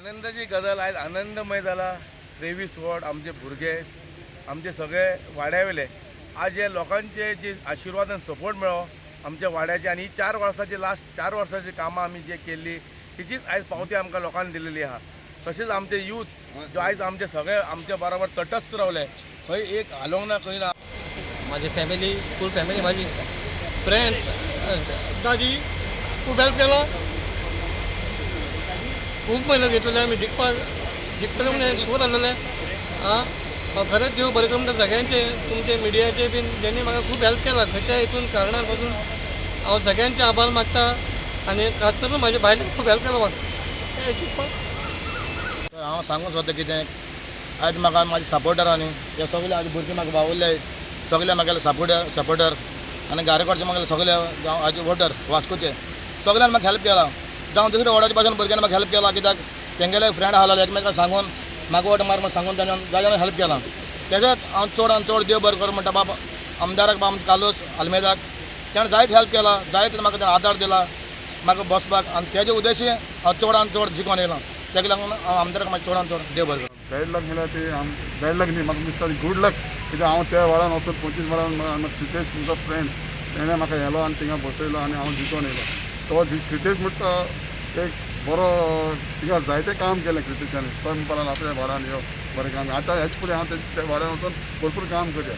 आनंदाची गजाल आयज आनंदमय जाला. 23 वॉर्ड आमचे भुरगे आमचे सगळे वाड्यावेले आज हे लोकांचे जे आशिर्वाद आनी सपोर्ट मेळ्ळो आमच्या वाड्याचे आनी ही 4 वर्साची लास्ट 4 वर्साची कामां आमी जे केल्ली तिचीच आयज पावती आमकां लोकांनी दिलेली आहा. तशेंच आमचे यूथ जो आयज आमचे सगळे आमच्या बरोबर तटस्थ रावले, खंय एक हालोवंक ना खंय ना. माझी फॅमिली फूल फॅमिली माझी फ्रेंड्स दादी खूब हेल्प केला, खूब मेहनत घेतलेले आमी जिखपाक, जिखतले म्हणून शोध आसलेले. आं खरेंच देव बरें करूं म्हणटा सगळ्यांचे, तुमचे मिडियाचे बीन ज्यांनी म्हाका खूब हेल्प केला खंयच्या हितून कारणान पासून हांव सगळ्यांचे आभार मागता आनी खास करून म्हाज्या बायलेन खूब हेल्प केला म्हाका जिखपाक. हांव सांगूंक सोदता कितें आयज म्हाका म्हाजे सपोर्टरांनी हे सगळे आज भुरगीं म्हाका वावुरले सगळे म्हागेले सपोर्टर आनी गारेकडचे म्हागेले सगळे जावं आज वोटर वास्कोचे सगळ्यान म्हाका हेल्प केला. जावं दुसऱ्या वॉर्डाच्या पासून भुरग्यांनी म्हाका हेल्प केला, कित्याक तेंगेले फ्रेंड आसलेले एकमेकांक सांगून म्हाका वोट मार म्हूण सांगून तांच्यान जाल्यार हेल्प केला. तेजेच हांव चड आनी चड देव बरें करूं म्हणटा बाब आमदाराक बाब कार्लोस आल्मेदाक, तेणें जायत हेल्प केला, जायत म्हाका तेणें आदार दिला म्हाका बसपाक आनी तेजे उद्देशी हांव चड आनी चड जिखून येयला. तेका लागून हांव आमदाराक मातशें चड आनी चड देव बरें करूं. बॅड लक म्हणल्यार ती बॅड लक न्ही, म्हाका दिसता गूड लक, कित्याक हांव त्या वाड्यान वचून 25 वाड्यान क्रितेश म्हजो फ्रेंड तेणें म्हाका व्हेलो आनी थिंगा बसयलो आनी हांव जिखून येयलो. तो क्रितेश म्हणटा एक बरो, थिंगा जायतें काम केलें क्रितेशान. तो म्हणपाक लागलो आपल्या वाड्यान यो बरें काम. आतां हेच फुडें हांव त्या वाड्यान वचून भरपूर काम करया.